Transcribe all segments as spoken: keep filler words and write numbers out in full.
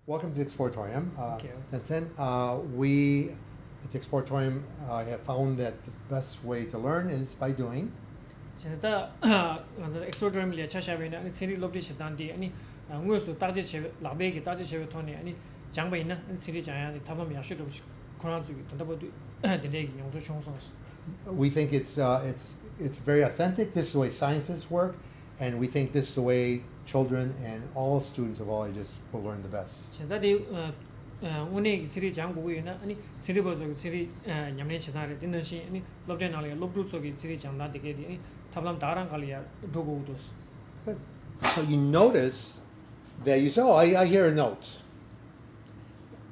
Welcome to the Exploratorium. Uh, Thank you. Tenzin, uh, we at the Exploratorium uh, have found that the best way to learn is by doing. བྱས་ད་ང་ཚོ་Exploratorium ལ་ཆ་བཞག་པ་ཡིན་ན་ཨ་ནི་ཚན་རིག་སློབ་ཁྲིད་བྱེད་སྟངས་འདི་ཨ་ནི་དངོས་སུ་བརྟག་དཔྱད་བྱས་པའི་ལག་པས་ཀྱི་བརྟག་དཔྱད་བྱས་པའི་ཐོག་ནས་ཨ་ནི་སྦྱངས་པ་ཡིན་ན་ཨ་ནི་ཚན་རིག་སྦྱང་ཡག་དེ་ཐབས་ལམ་ཡག་ཤོས་འདྲ་པོ་ཞིག་ཁོ་རང་ཚོས་ཀྱི་ད་ལྟ་བར་དུ་དེ་འདྲའི་གི་མྱོང་ཚོར་བྱུང་སོང་། We think it's uh, it's it's very authentic. This is the way scientists work, and we think this is the way children and all students of all ages will learn the best. བྱས་ད་དེ་དངོས་གནས་ཀྱི་ཚན་རིག་སྦྱང་དགོས་ཀྱི་ཡོད་ན་ཨ་ནི་ཚན་རིག་པ་ཚོ་གི་ཚན་རིག་ཉམས་ལེན་བྱེད་སྟངས་རེད། དེ་ནང་བཞིན་ཨ་ནི་སློབ་གྲྭའི་ནང་ལ་ཡང་སློབ་ཕྲུག་ཚོ་གི་ཚན་རིག་སྦྱང་སྟངས་དེ་གས་དེ་ཨ་ནི་ཐབས་ལམ་དེ་ག་རང་ག་ལ་ཡང་འགྲོ་དགོས་འདུག Good. So you notice that you say, "Oh, I, I hear a note."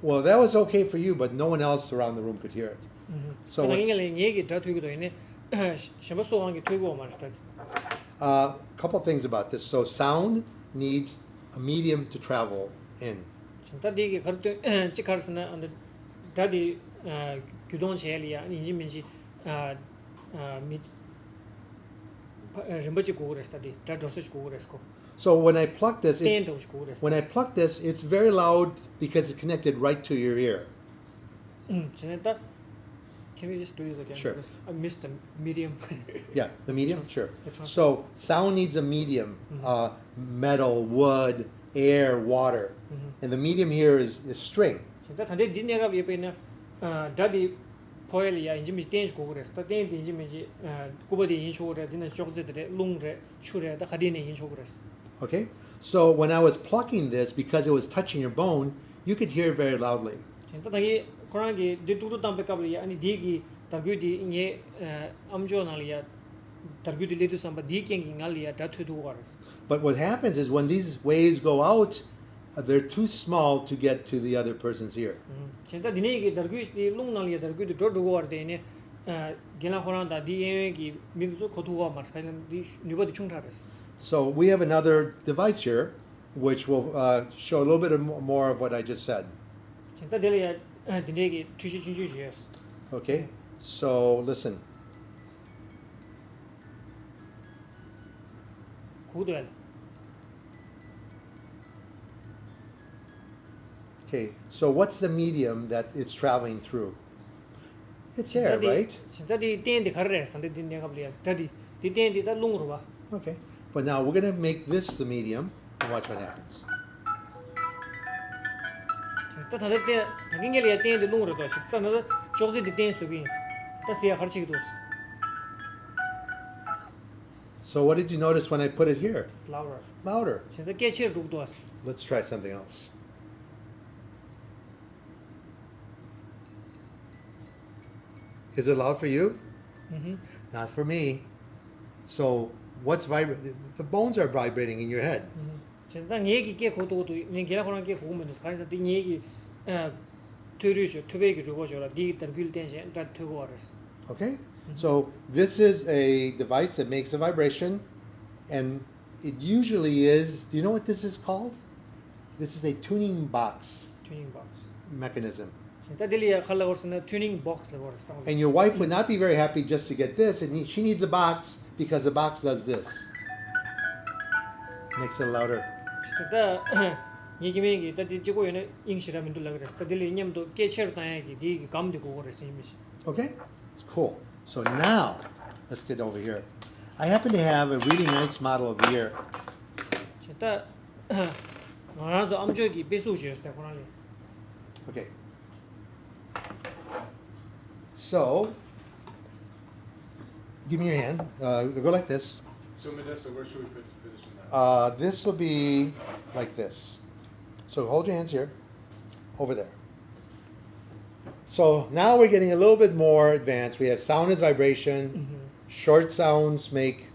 Well, that was okay for you, but no one else around the room could hear it. So ད་ངས་what's ལ་ངས་ཀྱི་སྒྲ་ཐོས་ཀྱི་འདུག་ཡིན་ནའི་གཞན་པ་སུ་གང་གི་ཐོས་ཀྱི་ཡོད་མ་རེད་ད། a couple things about this? So sound needs a medium to travel in. ད་འདི་གི་གར་སྟོན་གཅིག་གར་ཟེར་ན་ཨ་འདི་སྒྲ་འདི་རྒྱུད་གཏོང་བྱས་ལ་ཡ་ཡིན་གཅིག་མིན་གཅིག་མི་རིམ་པ་གཅིག་དགོས་ཀྱི་རེད། ད་འདི་སྒྲ་འགྲོ་ས་ཅིག་དགོས་ཀྱི་རེད་ཁོ། So when I pluck this, རྟེན་it's, འདྲ་བོ་ཞིག་དགོས་ཀྱི་རེད། when I pluck this, it's very loud because it's connected right to your ear. བྱས་ནས་ད། Can we just do this again? Sure. Because I missed the medium. Yeah, the medium? Sure. The trans- So sound needs a medium, uh, metal, wood, air, water. And the medium here is, is string. བྱས་ད་ད་ལྟའི་འདི་གནས་སྐབས་ཡོད་པ་ཡིན་ན། སྒྲ་འདི་ཕོ་ཡ་ལ་ཡ་ཡིན་གཅིག་མིན་གཅིག་རྟེན་ཞིག་དགོས་ཀྱི་རེད། ད་རྟེན་འདི་ཡིན་གཅིག་མིན་གཅིག་སྐུད་པ་འདི་ཡིན་ཆོག་གི་རེད། འདི་ན་ཅོག་ཙེ་འདི་རེད། རླུང་རེད། ཆུ་རེད། ད་ག་འདི་ནས་ཡིན་ཆོག་གི་རེད། Okay? So when I was plucking this, because it was touching your bone, you could hear it very loudly. བྱས་ད་ད་གིན་ཁོ་རང་གིས་འདི་དཀྲུག་དཀྲུག་བཏང་པའི་སྐབས་ལ་ཡ་ཨ་ནི་འདི་གི་དར་གུད་འདི་ངའི་ཨམ་ཅོག་ནང་ལ་ཡ་དར་གུད་འདི་སླེབས་དུས་ཙམ་པ་འདིའི་རྐྱེན་གྱིས་ང་ལ་ཡ་སྒྲ་ཐོས་ཐུབ་ཀྱི་རེད། But what happens is when these waves go out, uh, they're too small to get to the other person's ear. བྱས་ད་འདི་ནས་གི་དར་གུད་འདི་རླུང་ནང་ལ་ཡ་དར་གུད་འདི་འགྲོ་འགྲོ་གི་རེད། དེ་ནས་རྒན་ལགས་ཁོ་རང་དང་འདི་གཡས་གཡོན་གྱི་མི་ཚོ་གོ་ཐུབ་ཀྱི་མ་རེད། ཁ་ཡང་འདི་ནུས་པ་འདི་ཆུང་དྲགས་རེད། So we have another device here, which will uh, show a little bit of mo- more of what I just said. བྱས་ད་དེ་ལ་ཡ་འདི་འདྲའི་གི་འཁྲུལ་གཞི་ཆུང་ཆུང་ཞིག་ཡོད། Okay? So listen. གུག་འདུག་ཡ། Okay, so what's the medium that it's traveling through? It's air, right? བྱས་ད་འདི་རྟེན་འདི་ག་རེ་རེད་ཟེར་ན་འདི་གནས་སྐབས་ལ་ཡ་སྒྲ་འདི་འདི་རྟེན་འདི་ད་རླུང་རེད་པ། Okay, but now we're going to make this the medium and watch what happens. ད་ད་ལྟ་རྟེན་ད་གིན་ངེད་ལ་ཡ་རྟེན་འདི་རླུང་རེད་དོ། ཞིག་ད་ད་ལྟ་ཅོག་ཙེ་འདི་རྟེན་བཟོ་གི་ཡིན། ད་ཟེར་ཡ་ག་རེ་བྱེད་ཀྱི་འདུག So what did you notice when I put it here? It's louder. Louder. བྱས་ད་སྐད་ཆེར་འགྲོ་གི་འདུག Let's try something else. Is it loud for you? ཨུ་ཧུམ། Not for me. So what's vibrating? The bones are vibrating in your head. བྱས་ད་ངེད་ཀྱི་སྐད་གོ་ཐུབ་ཀྱི་འདུག་ངས་རྒན་ལགས་ཁོ་རང་སྐད་གོ་གི་མི་འདུག་ག་རེ་ཟེར་ན་འདི་ངེད་ཀྱི་ཨ་ཐོས་རུས་ཆོ་ཐོས་པའི་གི་རུས་ཁོག་ཆོ་ལ་འདི་གི་དར་གུད་ལ་བརྟེན་བྱས་སྒྲ་ཐོས་གོ་བ་རེད། Okay? So this is a device that makes a vibration, and it usually is. Do you know what this is called? This is a tuning box Tuning box. Mechanism. ད་དེ་ལ་ཡ་ག་ལབ་དགོས་ཟེར་ན་tuning box ལབ་དགོས་རེད། And your wife would not be very happy just to get this. And she needs a box because the box does this. Makes it louder. ད་ངའི་སྐྱེ་དམན་གྱིས་ད་དེ་གཅིག་པོ་ཡོད་ན་དབྱིངས་ཞེ་དྲག་མི་འདུག་ལབ་ཀྱི་རེད། ད་དེ་ལ་མཉམ་དུ་སྐད་ཆེ་རུ་བཏང་ཡ་གི་དེ་གི་སྒམ་དེ་དགོས་ཀྱི་རེད་ཟེར་གྱི་མི་ཤེས། Okay? It's cool. So now, let's get over here. I happen to have a really nice model over here. བྱས་ད་ང་རང་ཚོ་ཨམ་ཅོག་གི་དཔེ་གཟུགས་ཅིག་ཡོད་ཟེར་ཁོ་རང་ལ། Okay. So, give me your hand. Uh, go like this. So Modesto, where should we put, position that? Uh, this will be like this. So hold your hands here, over there. So now we're getting a little bit more advanced. We have sound is vibration. Short sounds make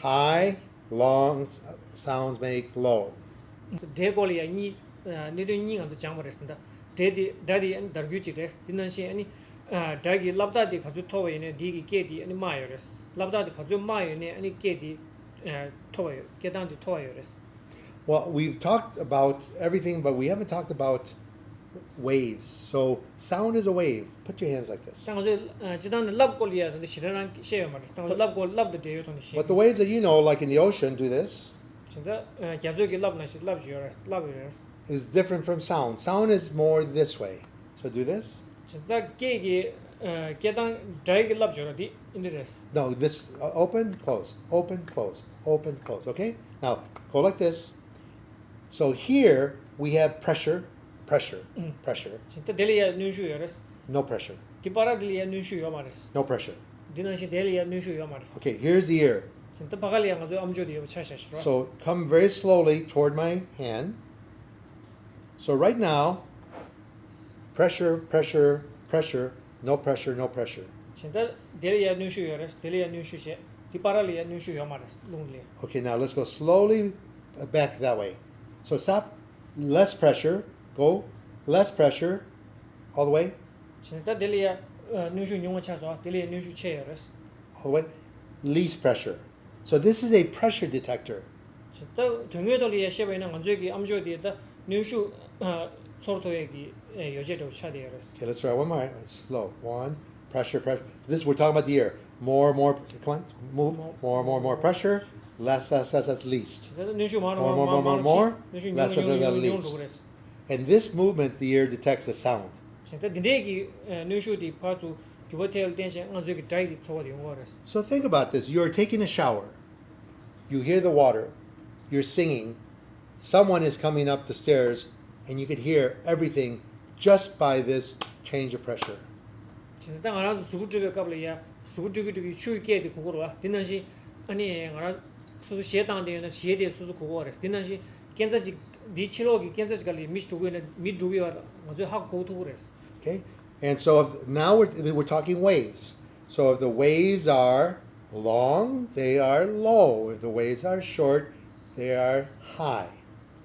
high, long s- sounds make low. སྒྲའི་སྐོར་ལ་ཡང་གཉིས་གནད་དོན་གཉིས་ང་ཚོ་སྦྱངས་པ་རེད་ཟེར། ད་སྒྲ་དེ་སྒྲ་དེ་ཨ་ནི་དར་རྒུད་ཅིག་རེད། དེ་ནང་བཞིན་ཨ་ནི་སྒྲ་གི་སློབ་རྟགས་དེ་ག་ཚོད་མཐོ་བ་ཡོད་ནའི་དེ་གི་སྐད་དེ་ཨ་ནི་དམའ་ཡོད་རེད། སློབ་རྟགས་དེ་ག་ཚོད་དམའ་ཡོད་ནའི་ཨ་ནི་སྐད་དེ་མཐོ་བ་ཡོད། སྐད་གདངས་དེ་མཐོ་བ་ཡོད་རེད། Well, we've talked about everything, but we haven't talked about waves. So sound is a wave. Put your hands like this. ད་ང་ཚོས་སྤྱིར་བཏང་ནས་རླབས་སྐོར་ལ་ཡ་ད་ཞེ་དྲག་རང་བཤད་ཡོད་མ་རེད། ད་ང་ཚོས་རླབས་སྐོར་རླབས་དང་འབྲེལ་ཡོད་ཐོག་ནས་བཤད། But the waves that you know, like in the ocean, do this. བྱས་ཙང་རྒྱ་མཚོས་ཀྱི་ལབ་ན་ཞིག་ལབ་ཡོད་རེད། ལབ་ཡོད་རེད། It's different from sound. Sound is more this way. So do this. བྱས་ཙང་སྐད་ཀྱི་སྐད་གདངས་སྒྲ་ཡི་གི་ལབ་ཡོད་རེད། འདི་འདི་རེད། No, this uh, open, close, open, close, open, close. Okay? Now go like this. So here we have pressure, pressure, pressure. བྱས་ཙང་དེ་ལ་ཡ་གནོན་ཤུགས་ཡོད་རེད། No pressure, འདི་བར་དེ་ལ་ཡ་གནོན་ཤུགས་ཡོད་མ་རེད། no pressure. འདི་ནང་བཞིན་དེ་ལ་ཡ་གནོན་ཤུགས་ཡོད་མ་རེད། Okay, here's the ear. བྱས་ཙང་བར་ལ་ཡ་ང་ཚོའི་ཨམ་ཅོག་དེ་ཡོད་པ་ཆ་བཞག་ཤིག་རོགས། So come very slowly toward my hand. So right now, pressure, pressure, pressure, no pressure, no pressure. བྱས་ཙང་དེ་ལ་ཡ་གནོན་ཤུགས་ཡོད་རེད། དེ་ལ་ཡ་གནོན་ཤུགས་བྱས། འདི་བར་ལ་ཡ་གནོན་ཤུགས་ཡོད་མ་རེད། རླུང་ལ་ཡ། Okay, now let's go slowly uh, back that way. So stop, less pressure, go, less pressure, all the way, བྱས་ཙང་དེ་ལ་ཡ་གནོན་ཤུགས་ཉུང་བ་ཆགས་སོང་། དེ་ལ་ཡ་གནོན་ཤུགས་ཆེ་ཡོད་རེད། all the way, least pressure. So this is a pressure detector. ད་དོན་དངོས་ཐོག་ལ་ཡ་བཤད་པ་ཡིན་ན་ང་ཚོའི་གི་ཨམ་ཅོག་དེ་ད་གནོན་ཤུགས་ཚོར་ཐུབ་ཡས་ཀྱི་ཡོ་བྱད་འདྲ་བོ་ཆགས་བསྡད་ཡོད་རེད། Okay, let's try one more. It's slow. One, pressure, pressure. This we're talking about the ear. More, more. Come on, move. More, more, more. Pressure. Less, less, less, less, least. ད་གནོན་ཤུགས་མང་རུ་More, more, more, more, more. གནོན་ཤུགས་ཉུང་རུ་ཉུང་རུ་ཉུང་རུ་ཉུང་རུ་འགྲོ་གི་རེད། And this movement, the ear detects the sound. བྱས་ཙང་འདི་འདྲས་ཀྱི་གནོན་ཤུགས་དེ་ཕར་ཚུར་འགྱུར་བ་ཐེབས་ལ་བརྟེན་བྱས་ང་ཚོའི་གི་སྒྲ་ཡི་ཚོར་བ་དེ་ཡོང་གི་རེད། So think about this. You're taking a shower. You hear the water. You're singing. Someone is coming up the stairs, and you could hear everything just by this change of pressure. བྱས་ཙང་ད་ང་རང་ཚོ་གཟུགས་པོ་བཀྲུ་བའི་སྐབས་ལ་ཡ་གཟུགས་པོ་བཀྲུ་གི་བཀྲུ་གི་ཆུ་ཡི་སྐད་དེ་གོ་གི་རེད་བ། དེ་ནང་བཞིན་ཨ་ནི་ང་རང་སོ་སོ་གཞས་བཏང་བསྡད་ཡོད་ན་གཞས་དེ་སོ་སོ་གོ་གི་རེད། དེ་ནང་བཞིན་སྐས་འཛེག་ཅིག་འདིའི་ཕྱི་ལོགས་ཀྱི་སྐས་འཛེག་ཅིག་ག་ལ་མི་འགྲོ་གི་ཡོད་ན་མི་འགྲོ་གི་ཡོད་ང་ཚོས་ཧ་གོ་ཐུབ་ཀྱི་རེད། Okay? And so if, now we're, we're talking waves. So if the waves are long, they are low. If the waves are short, they are high.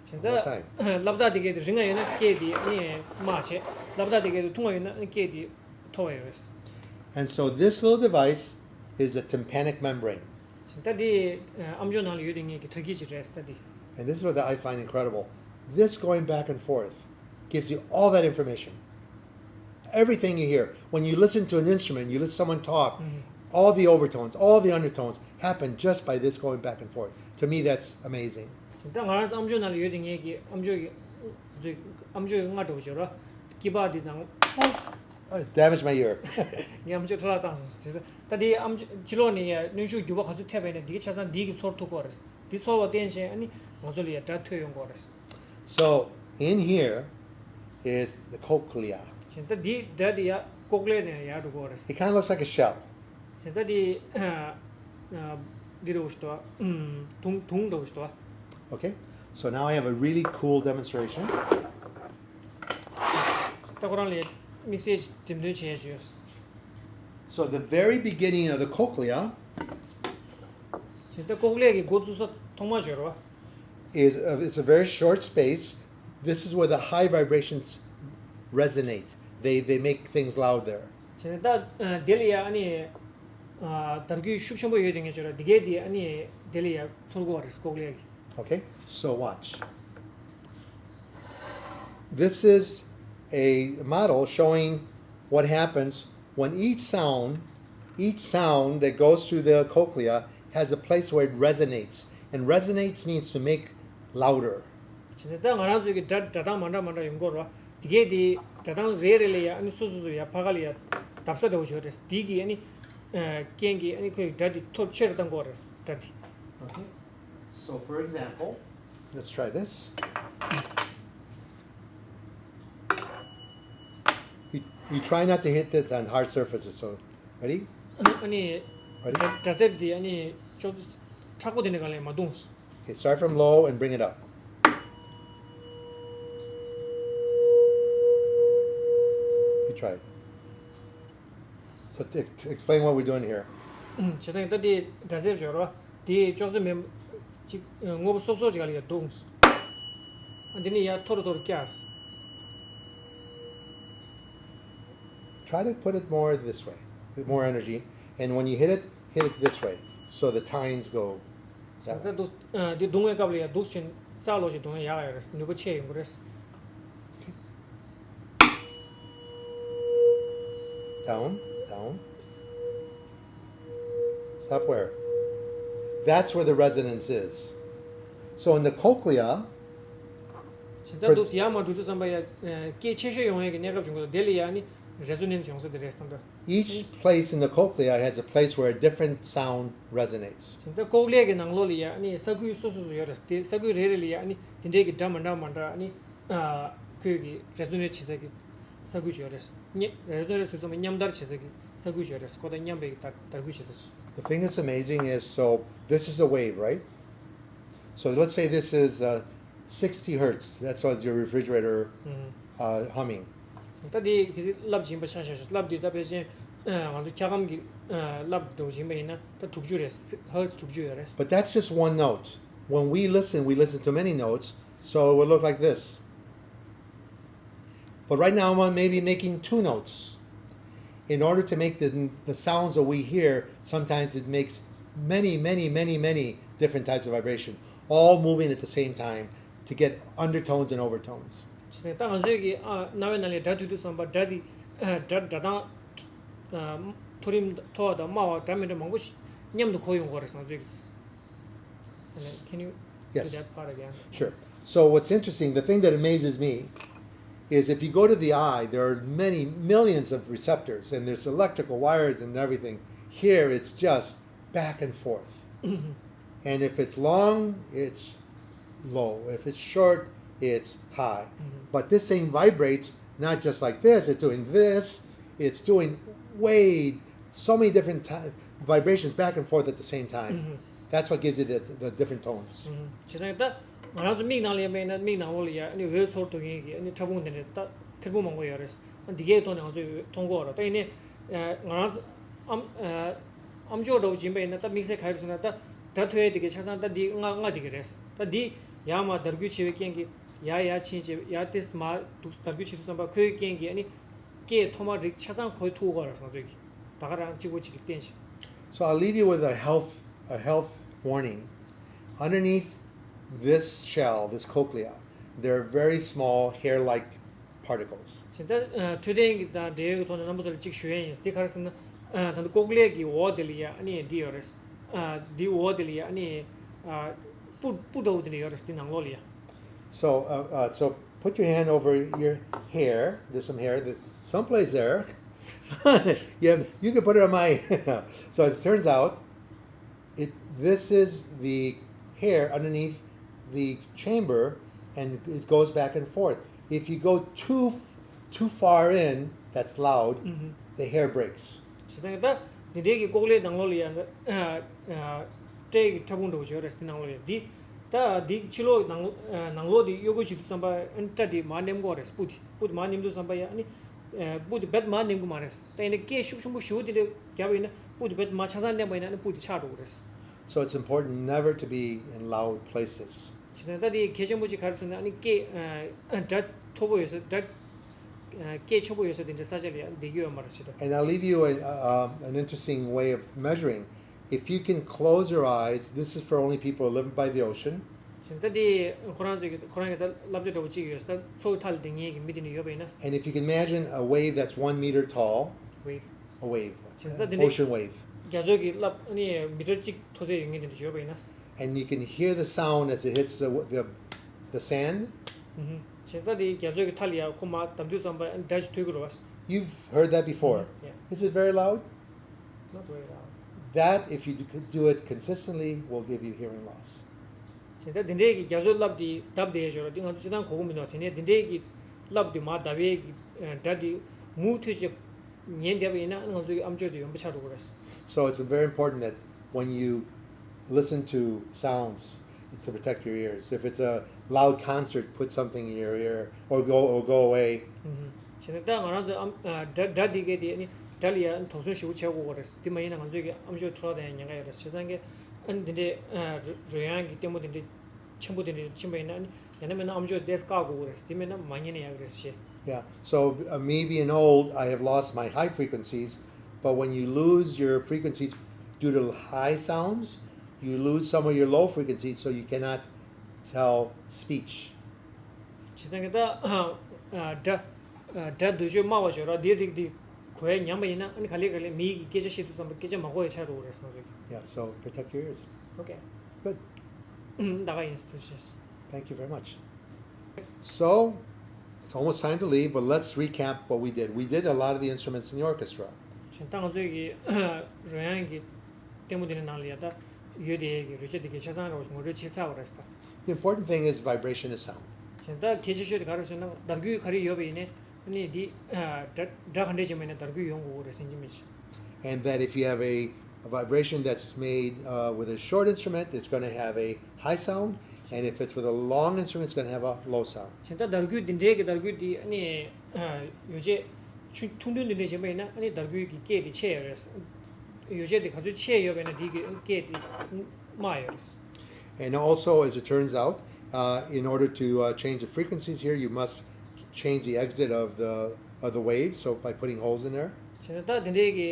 བྱས་ཙང་སློབ་ཐག་དེ་གའི་དེ་རིང་ང་ཡོད་ན་སྐད་དེ་ཨ་ནི་དམའ་བྱས། སློབ་ཐག་དེ་གའི་དེ་ཐུང་ང་ཡོད་ན་ཨ་ནི་སྐད་དེ་མཐོ་བ་ཡོད་རེད། And so this little device is a tympanic membrane. བྱས་ཙང་ད་དེ་ཨམ་ཅོག་ནང་ལ་ཡོད་དེ་ངེད་ཀྱི་ཁྲག་རྒྱུད་ཅིག་རེད་ད་དེ། And this is what I find incredible. This going back and forth gives you all that information. Everything you hear, when you listen to an instrument, you listen to someone talk, all the overtones, all the undertones happen just by this going back and forth. To me, that's amazing. ད་ང་རང་ཚོ་ཨམ་ཅོག་ནང་ལ་ཡོད་དེ་ངེད་ཀྱི་ཨམ་ཅོག་གི་ཨམ་ཅོག་གི་རྔ་འདྲ་བོ་ཅིག་ཡོད་རེད་བ། སྐྱི་པགས་འདི་ནང་། Oh, it damaged my ear. ངས་ཨམ་ཅོག་ཁྲ་ལག་བཏང་སོང་ཟེར། ད་དེའི་ཨམ་ཅོག་ཕྱི་ལོགས་ནས་ཡ་གནོན་ཤུགས་འགྱུར་བ་ག་ཚོད་ཐེབས་པ་ཡིན་ན་འདི་གི་ཆ་ཚང་འདི་གི་ཚོར་ཐུབ་ཀྱི་རེད། འདི་ཚོར་བ་བརྟེན་བྱས་ཨ་ནི་ང་ཚོ་ལ་ཡ་སྒྲ་ཐོས་ཡོང་གི་རེད། So in here is the cochlea. བྱས་ཙང་ད་འདི་སྒྲ་འདི་ཡ་ཀོག་ལེ་ནས་ཡར་འགྲོ་གི་རེད། It kind of looks like a shell. བྱས་ཙང་ད་འདི་འདི་འདྲ་བོ་ཞིག་འདུག་བ། དུང་དུང་འདྲ་བོ་ཞིག་འདུག་བ། Okay, so now I have a really cool demonstration. ད་ཁོ་རང་ལ་དམིགས་བསལ་འགྲེམས་སྟོན་བྱས་བྱས། So the very beginning of the cochlea བྱས་ཙང་ཀོག་ལེ་གི་འགོ་བཙུགས་ས་ཐོག་མ་བྱས་རེད་བ། is uh, it's a very short space. This is where the high vibrations resonate. They they make things loud there. བྱས་ཙང་ད་དེ་ལ་ཡ་ཨ་ནི་དར་རྒུད་ཤུགས་ཆེན་པོ་ཡོད་དེ་ངས་བྱས་རེད། འདི་གའི་དེ་ཨ་ནི་དེ་ལ་ཡ་ཚོར་གི་རེད་ཀོག་ལེ་གི། Okay, so watch. This is a model showing what happens when each sound, each sound that goes through the cochlea has a place where it resonates. And resonates means to make louder. བྱས་ཙང་ད་ང་རང་ཚོའི་གི་སྒྲ་སྒྲ་གདངས་མ་འདྲ་མ་འདྲ་ཡོང་གི་རེད་བ། དེ་གའི་དེ་སྒྲ་གདངས་རེ་རེ་ལ་ཡ་ཨ་ནི་སོ་སོ་སོ་ཡ་ཕར་ཁ་ལ་ཡ་བརྡབ་ས་འདྲ་བོ་ཞིག་ཡོད་རེད། དེ་གི་ཨ་ནི་རྐྱེན་གྱིས་ཨ་ནི་ཁོའི་སྒྲ་དེ་མཐོ་ཆེར་བཏང་གི་རེད་སྒྲ་དེ། Okay. So for example, let's try this. You, you try not to hit this on hard surfaces, so ready? ཨ་ནི་Ready? སྒྲ་རྫབ་དེ་ཨ་ནི་ཅོག་ཙེ་མཁྲེགས་པོ་དེ་ནས་གང་ལས་མ་བརྡུངས། Okay, start from low and bring it up. You try it. So to, to explain what we're doing here. བྱས་ཙང་ད་དེ་སྒྲ་རྫབ་སྦྱོར་བ་དེ་ཅོག་ཙེ་མེད་ཅིག་དངོས་པོ་སོབ་སོབ་ཅིག་ལ་ཡར་བརྡུངས། ཨ་འདི་ནས་ཡར་མཐོ་རུ་མཐོ་རུ་བཀྱགས། Try to put it more this way, with more energy. And when you hit it, hit it this way. So the tines go. ད་འདུག་འདི་རྡུང་བའི་སྐབས་ལ་ཡ་འདུག་ཕྱིན་རྩ་ལོག་ཅིག་རྡུང་ན་ཡག་ཡོད་རེད། ནུས་པ་ཆེ་ཡོང་གི་རེད། Down, down. Stop where? That's where the resonance is. So in the cochlea, ཇི་ལྟར་འདུག་ཡར་མར་འགྲོ་དུས་ཙམ་པ་ཡ་སྐད་ཆེ་ཤོས་ཡོང་ཡས་ཀྱི་གནས་སྐབས་བྱུང་གི་འདུག་དེ་ལ་ཡ་ནི་resonance་ཡོང་ས་དེ་རེད་བསམ་འདུག each place in the cochlea has a place where a different sound resonates. ཇི་ལྟར་ཀོག་ལེ་གི་ནང་ལོགས་ལ་ཡ་ནི་ས་ཁུལ་སོ་སོ་སོ་ཡོད་རེད། དེ་ས་ཁུལ་རེ་རེ་ལ་ཡ་ནི་དེ་འདྲའི་གི་འདྲ་མི་འདྲ་མ་འདྲ་ནི་ཁོས་གི་resonate་བྱེད་ས་གི་ས་ཁུལ་ཡོད་རེད། resonate་ཟེར་ཙམ་མཉམ་དར་བྱེད་ས་གི་ས་ཁུལ་ཡོད་རེད། ཁོ་དང་མཉམ་པའི་གི་དར་དར་རྒུད་བྱེད་ས་ཅིག The thing that's amazing is, so this is a wave, right? So let's say this is uh, sixty hertz. That's why it's your refrigerator uh, humming. ད་དེ་གི་ལབ་སྦྱིན་པ་ཆ་བཞག་ཤོག་ལབ་དེ་ད་ཕལ་ཆེར་ང་ཚོ་འཁྱག་སྒམ་གྱི་ལབ་འདྲ་བོ་སྦྱིན་པ་ཡིན་ན་ད་དྲུག་ཅུ་རེད། hertz་དྲུག་ཅུ་ཡོད་རེད། But that's just one note. When we listen, we listen to many notes, so it will look like this. But right now, I maybe making two notes. In order to make the, the sounds that we hear, sometimes it makes many, many, many, many different types of vibration, all moving at the same time to get undertones and overtones. ད་ང་ཚོས་ཀྱི་རྣ་བའི་ནང་ལས་སྒྲ་ཐོས་དུས་ཙམ་པ་སྒྲ་དེ་སྒྲ་སྒྲ་གདངས་མཐོ་རིམ་མཐོ་བ་དང་དམའ་བ་འདྲ་མི་འདྲ་མང་པོ་ཞིག་མཉམ་དུ་གོ་ཡོང་གི་རེད། ང་ཚོས་ཀྱི Can you do Yes. that part again? Sure. So what's interesting, the thing that amazes me is if you go to the eye, there are many millions of receptors and there's electrical wires and everything. Here it's just back and forth. And if it's long, it's low. If it's short, it's high. But this thing vibrates not just like this, it's doing this, it's doing way so many different ti- vibrations back and forth at the same time. That's what gives it the, the different tones. བྱས་ཙང་ད་ང་རང་ཚོ་མིག་ནང་ལ་ཡིན་པ་ཡིན་ན་མིག་ནང་ལོགས་ལ་ཡ་ཨ་ནི་འོད་ཚོར་འདུག་མཁན་གྱི་ཨ་ནི་ཕྲ་ཕུང་དེ་འདྲ་ད་ཐེར་འབུམ་མང་པོ་ཡོད་རེད། ཨ་འདི་གའི་ཐོག་ནས་ང་ཚོས་མཐོང་གི་ཡོད་རེད། ད་ཡིན་ནའི་ང་རང་ཚོ་ཨམ་ཨམ་ཅོག་འདྲ་བོ་སྦྱིན་པ་ཡིན་ན་ད་དམིགས་བསལ་ག་རེ་རེད་ཟེར་ན་ད་སྒྲ་ཐོས་ཡས་དེ་གའི་ཆ་ཚང་ད་འདི་ལྔ་ལྔ་དེ་གའི་རེད། ད་འདི་ཡར་མར་དར་རྒུད་བྱེད་པའི་རྐྱེན་གྱིས་ཡར་ཡར་ཕྱིན་བྱས་ཡར་ཏིས་མར་འདུག་དར་རྒུད་བྱེད་དུས་ཙམ་པ་ཁོའི་རྐྱེན་གྱིས་ཨ་ནི་སྐད་ཐོག་མ་རིགས་ཆ་ཚང་གོ་ཐུབ་ཀྱི་ཡོད་རེད། ང་ཚོས་ཀྱི་ད་ག་རང་གཅིག་པོ་གཅིག་གིས་བསྟན་བྱས། So I'll leave you with a health, a health warning. Underneath this shell, this cochlea, there are very small hair-like particles. བྱས་ཙང་ད་འཕྲོད་བསྟེན་གྱི་དང་འབྲེལ་ཡོད་ཀྱི་ཐོག་ནས་རྣམ་པ་ཚོ་ལ་གཅིག་ཞུ་ཡས་ཡིན། འདི་ག་རེ་ཟེར་ན་ད་ལྟ་ཀོག་ལེ་གི་འོག་དེ་ལ་ཡ་ཨ་ནི་འདི་ཡོད་རེད། འདིའི་འོག་དེ་ལ་ཡ་ཨ་ནི་སྤུ་སྤུ་འདྲ་བོ་དེ་འདྲ་ཡོད་རེད། འདི་ནང་ལོགས་ལ་ཡ། So, uh, uh, so put your hand over your hair. There's some hair that someplace there. You have, you can put it on my. So it turns out, it this is the hair underneath the chamber, and it goes back and forth. If you go too too far in, that's loud. The hair breaks. བྱས་ཙང་ད་འདི་འདྲའི་གི་ཀོག་ལེ་ནང་ལོགས་ལ་ཡ་སྐྲའི་གི་ཕྲ་ཕུང་འདྲ་བོ་ཅིག་ཡོད་རེད། འདི་ནང་ལོགས་ལ་ཡ་འདི། ད་འདི་ཕྱི་ལོགས་ནང་ནང་ལོགས་འདི་གཡོ་སྒོ་བྱེད་དུས་ཙམ་པ་ཨ་ནི་སྐྲ་འདི་མར་མནན་དགོས་རེད། སྤུ་འདི་སྤུ་འདི་མར་མནན་དུས་ཙམ་པ་ཡ་ཨ་ནི་སྤུ་འདི་རྦད་མར་མནན་དགོས་མ་རེད། ད་ཡིན་ན་སྐད་ཤུགས་ཆེན་པོ་ཞེ་པོ་འདི་འདྲ་བརྒྱབ་པ་ཡིན་ན་སྤུ་འདི་རྦད་མར་ཆ་ཚང་མནན་པ་ཡིན་ན་ཨ་ནི་སྤུ་འདི་ཆག་འགྲོ་གི་རེད། So it's important never to be in loud places. བྱས་ཙང་ད་དེ་གལ་ཆེན་པོ་ཅིག་ག་རེ་ཟེར་ན་ཨ་ནི་སྐད་སྒྲ་མཐོ་པོ་ཡོད་ས་སྒྲ་སྐད་ཆེན་པོ་ཡོད་ས་དེ་འདྲའི་ས་ཆ་ལ་ཡང་བསྡད་ཀྱི་ཡོད་མ་རེད་ཟེར། And I'll leave you a, a, um, an interesting way of measuring. If you can close your eyes, this is for only people who live by the ocean. བྱས་ཙང་ད་དེ་ཁོ་རང་ཚོའི་གི་ཁོ་རང་གི་ད་བསླབ་བྱ་འདྲ་བོ་ཅིག་ཡོད་ས། ད་མཚོ་གི་མཐའ་ལ་བསྡད་མཁན་གྱི་མི་དེ་འདྲ་ཡོད་པ་ཡིན་ན། And if you can imagine a wave that's one meter tall, wave. A wave. བྱས་ཙང་ད་དེ་འདྲའི་Ocean wave. རྒྱ་མཚོ་གི་རླབས་ཨ་ནི་མི་ཊར་གཅིག་མཐོ་ཚད་ཡོད་མཁན་དེ་འདྲ་ཡོད་པ་ཡིན་ན། And you can hear the sound as it hits the, the, the sand. བྱས་ཙང་དེ་རྒྱ་མཚོ་གི་མཐའ་ལ་ཡ་ཁོ་མར་བརྡབ་དུས་ཙམ་པ་སྒྲ་ཞིག་ཐོས་ཀྱི་རེད་པ། You've heard that before. Yeah. Is it very loud? Not very loud. That, if you do, could do it consistently, will give you hearing loss. བྱས་ཙང་དེ་འདྲའི་གི་རྒྱ་མཚོའི་རླབས་དེ་བརྡབ་བསྡད་ཡོད་རེད་པ། དེ་ང་ཚོ་སྤྱིར་བཏང་གོ་གི་མི་འདུག་པ། བྱས་ནས་དེ་འདྲའི་གི་རླབས་དེ་མར་བརྡབ་པའི་གི་སྒྲ་དེ་མུ་མཐུད་ཅིག་ཉན་བསྡད་པ་ཡིན་ན་ང་ཚོའི་ཨམ་ཅོག་དེ་ཡོན་པོ་ཆགས་འགྲོ་གི་རེད། So it's very important that when you listen to sounds to protect your ears. If it's a loud concert, put something in your ear or go or go away. བྱས་ན་ད་ང་རང་ཚོ་ཨམ་སྒྲ་སྒྲ་འདི་གས་དེ་ནི་སྒྲ་ལ་ཡང་དོགས་ཟོན་ཞེ་པོ་བྱེད་དགོས་ཀྱི་རེད། དེ་མ་ཡིན་ན་ང་ཚོའི་གི་ཨམ་ཅོག་འཕྲོ་བརླག་ཡང་ཉེན་ཁ་ཡོད་རེད། བྱས་ཙང་གི་ཨ་ནི་འདི་འདྲའི་རོལ་དབྱངས་ཀྱི་ལྟད་མོ་འདི་འདྲའི་ཆེན་པོ་འདི་འདྲའི་ཕྱིན་པ་ཡིན་ན་ཨ་ནི་ཡང་ན་མིན་ན་ཨམ་ཅོག་དེ་བཀག་དགོས་ཀྱི་རེད། དེ་མིན་ན་མ་ཉན་ན་ཡག་གི་རེད་ཞེས། Yeah, so uh, me being old, I have lost my high frequencies, but when you lose your frequencies due to high sounds, you lose some of your low frequencies, so you cannot tell speech. བྱས་ཙང་གི་ད་སྒྲ་སྒྲ་འདོད་སྤྱོད་སྨྲ་བ་ཅིག་ཡོད་རེད་པ། དེའི་རིགས་འདི་གོ་ཡ་ཉམས་པ་ཡིན་ན་ཨ་ནི་ག་ལེ་ག་ལེ་མིའི་གི་སྐད་ཆ་བཤད་དུས་ཙམ་པ་སྐད་ཆ་མ་གོ་ཡ་ཆགས་འགྲོ་གི་རེད་བསམ་གི། Yeah, so protect your ears. Okay. Good. ད་ག་ཡིན། ཐུགས་རྗེ་ཆེ། Thank you very much. So, it's almost time to leave, but let's recap what we did. We did a lot of the instruments in the orchestra. ཞིང་ད་ང་ཚོའི་གི་རོལ་དབྱངས་ཀྱི་ལྟད་མོ་འདི་ནང་ལ་ཡ་ད་ཡོད་དེ་ཡས་ཀྱི་རོལ་ཆ་འདི་གའི་ཆ་ཚང་རོགས་ངོ་སྤྲོད་བྱས་ཚར་བ་རེད་ད། The important thing is vibration is sound. ཞིང་ད་གལ་ཆེ་ཤོས་དེ་ག་རེ་ཟེར་ན་སྡར་སྐུད་ག་རེ་ཡོད་པ་ཡིན་ནའི་ཨ་ནི་འདི་སྒྲ་སྒྲ་ག་འདྲས་བྱས་མིན་ན་སྡར་སྐུད་ཡོང་དགོས་ཀྱི་རེད་ཟེར་གྱི་མི་བྱེད། And that if you have a, a vibration that's made uh, with a short instrument, it's going to have a high sound. And if it's with a long instrument, it's going to have a low sound. ཞིང་ད་སྡར་སྐུད་འདི་འདྲའི་གི་སྡར་སྐུད་འདི་ཨ་ནི་ཡོ་བྱད་ཆུ་ཐུང་ཐུང་འདི་འདྲས་བྱས་པ་ཡིན་ན་ཨ་ནི་སྡར་སྐུད་ཀྱི་སྐད་དེ་ཆེ་ཡོད་རེད། ཡོ་བྱད་དེ་ག་ཚོད་ཆེ་ཡོད་པ་ཡིན་ན་འདི་གི་སྐད་དེ་དམའ་ཡོད་རེད། And also, as it turns out, uh, in order to uh, change the frequencies here, you must change the exit of the of the wave. So by putting holes in there. ཞེས་ན་ད་དེ་འདྲའི་གི་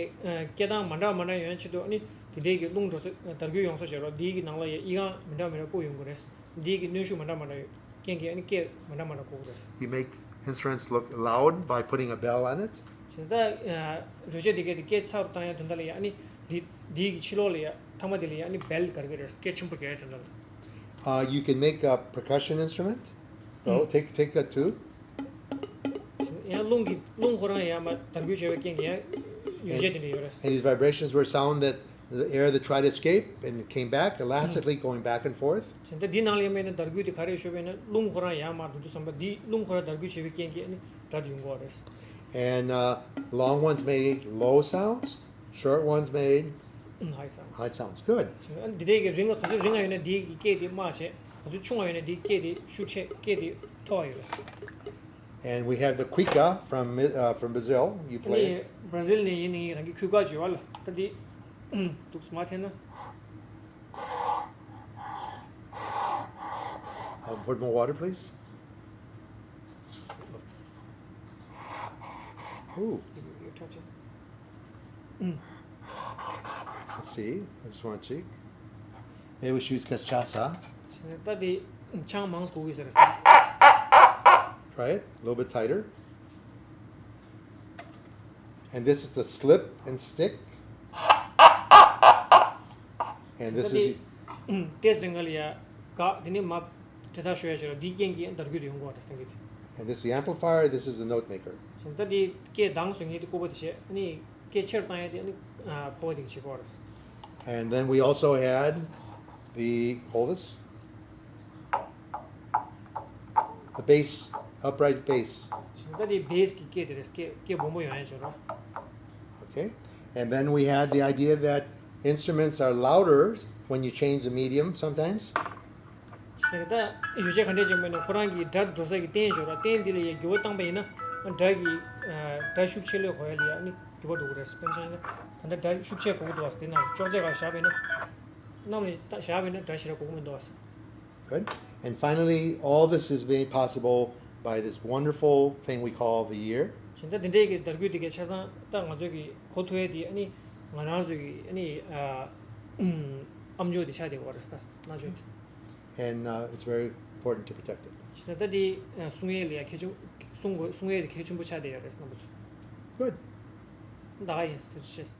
སྐད་གདངས་མ་འདྲ་མ་འདྲ་ཡོང་ཆེད་དུ་ཨ་ནི་དེ་འདྲའི་གི་རླུང་འགྲོ་ས་དར་རྒུད་ཡོང་ས་བྱེད་རོགས་འདིའི་གི་ནང་ལ་ཡ་ཨི་ཁང་མི་འདྲ་མི་འདྲ་བསྐུར་ཡོང་གི་རེད། འདིའི་གི་གནོན་ཤུགས་མ་འདྲ་མ་འདྲ་ཡོད་རྐྱེན་གྱིས་ཨ་ནི་སྐད་མ་འདྲ་མ་འདྲ་བསྐུར་གི་རེད། You make instruments look loud by putting a bell on it. ཞེས་ན་ད་རོལ་ཆ་དེ་གས་དེ་སྐད་ཚ་རུ་བཏང་ཡ་དོན་དག་ལ་ཡ་ཨ་ནི་འདི་འདིའི་གི་ཕྱི་ལོགས་ལ་ཡ་ཐ་མ་དེ་ལ་ཡ་ཨ་ནི་བེལ་ག་རེ་གི་རེད་སྐད་ཆེན་པོ་རྒྱག་ཡ་དོན་དག་ལ། Uh, you can make a percussion instrument. So take take a tube. ཡང་རླུང་གི་རླུང་ཁོ་རང་ཡང་མ་དར་རྒུད་བྱས་པའི་རྐྱེན་གྱིས་ཡང་ཡོ་བྱད་དེ་འདྲ་ཡོད་རེད། And these vibrations were sound that the air that tried to escape and came back, elastically going back and forth. ཞེས་ད་འདི་ནང་ལ་ཡང་མེད་ན་དར་རྒུད་དེ་ག་རེ་ཤོད་པས་ན་རླུང་ཁོ་རང་ཡང་མ་འགྲོ་དུས་ཙམ་པ་འདི་རླུང་ཁོ་རང་དར་རྒུད་བྱས་པའི་རྐྱེན་གྱིས་ཨ་ནི་སྒྲ་དེ་ཡོང་གི་རེད། And uh, long ones made low sounds, short ones made high sounds. High sounds. Good. ཨ་ནི་འདི་འདྲའི་གི་རིང་ང་ག་ཚོད་རིང་ང་ཡོད་ན་འདིའི་གི་སྐད་དེ་དམའ་བྱས། ག་ཚོད་ཆུང་ང་ཡོད་ན་འདིའི་སྐད་དེ་ཤུགས་ཆེ་སྐད་དེ་མཐོ་བ་ཡོད་རེད། And we have the cuica from uh, from Brazil. You play it. Brazil ནས་ཡིན་ནི་རང་གི་ཁུ་ཀ་བརྗོད་བ་ལ་ད་འདི་འདུག་སེ་མ་འཐེན་ན། Uh, put more water, please. Ooh. You're touching. Let's see. I just want to check. Maybe we should use cachaça. ད་དེ་ཆང་མང་དགོས་ཀྱི་ཟེར། Try it. A little bit tighter. And this is the slip and stick. And this is. ཏེས་རིང་ག་ལ་ཡ་ག་དེ་ནི་མ་དྲི་ཐག་ཤོད་ཡ་ཞིག་ལ་འདིའི་རྐྱེན་གྱིས་དར་རྒུད་དུ་ཡོང་གོ་བ་དེ་སྟེང་གི། And this is the amplifier, this is the note maker. ད་དེ་སྐད་གདངས་བཟོ་མཁན་དེ་ཀོ་པོ་དེ་བྱས་ཨ་ནི། སྐད་ཆེར་བཏང་ཡ་དེ་ཨ་ནི་ཕོ་བ་དེ་གི་བྱེད་ཀྱི་ཡོད་རེད། And then we also had the, hold this, the bass, upright bass. ད་དེ་བེ་སི་གི་སྐད་དེ་རེད། སྐད་སྐད་སྦོམ་པོ་ཡོང་ཡ་བྱེད་རོགས། Okay. And then we had the idea that instruments are louder when you change the medium sometimes. དེ་ད་ཡོ་བྱད་ག་འདྲས་ཅིག་མེད་ན་ཁོ་རང་གི་སྒྲ་འགྲོ་ས་གི་རྟེན་ཞོར་རྟེན་འདི་ལ་ཡ་འགྱུར་བ་བཏང་པ་ཡིན་ན་སྒྲ་གི་སྒྲ་ཤུགས་ཆེ་ལོས་གོ་ཡ་ལ་ཡ་ནི་འགྱུར་བ་འགྲོ་གི་རེད། དཔེར་ན་ཆ་བཞག་ན་ད་ལྟ་སྒྲ་ཤུགས་ཆེ་གོ་གི་འདུག་བ། དེ་ན་ཅོག་ཙེ་ག་བཞག་པ་ཡིན་ན་གནམ་ལ་བཞག་པ་ཡིན་ན་སྒྲ་ཞེ་དྲག་གོ་གི་མི་འདུག་བ། Good. And finally, all this is made possible by this wonderful thing we call the year. ཞིང་ད་འདི་འདྲའི་གི་དར་རྒུད་འདི་གའི་ཆ་ཚང་ད་ང་ཚོའི་གི་གོ་ཐུབ་ཡ་དེ་ཨ་ནི་ང་རང་ཚོའི་གི་ཨ་ནི་ཨམ་ཅོག་དེ་ཆགས་བསྡད་ཡོད་རེད། ད་རྣ་ཅོག་དེ། And uh, it's very important to protect it. ཞིང་ད་འདི་སྲུང་ཡས་ལ་ཡ་གལ་ཆེན་སྲུང་དགོས་སྲུང་ཡས་དེ་གལ་ཆེན་པོ་ཆགས་བསྡད་ཡོད་རེད་རྣམ་པ་ཚོ། Good. ད་ག་ཡིན། ཐུགས་རྗེ་ཆེ།